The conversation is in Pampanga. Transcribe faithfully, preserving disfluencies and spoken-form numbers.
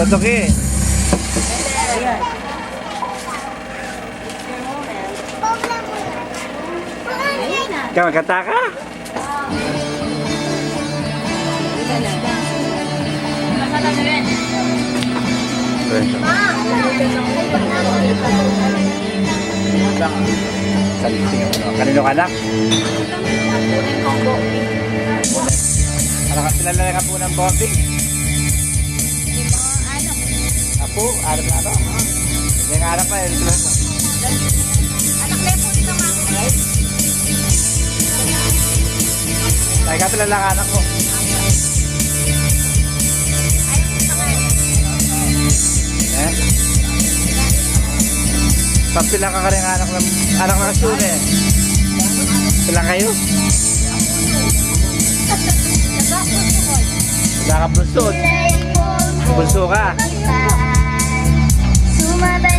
Tuki. Ikaw, magkanta ka? Kanino ka anak? Anak, kilala ka pu nang Bobby? Apu, anak na to. Yung anak na, yung anak na. Anak na po dito, ma'am. Ay, kapila lang anak mo? Eh? Pagpila ka karing anak ng, anak ng asyune? Pila kayo? Wala ka bunso. Bunso ka. Sumabay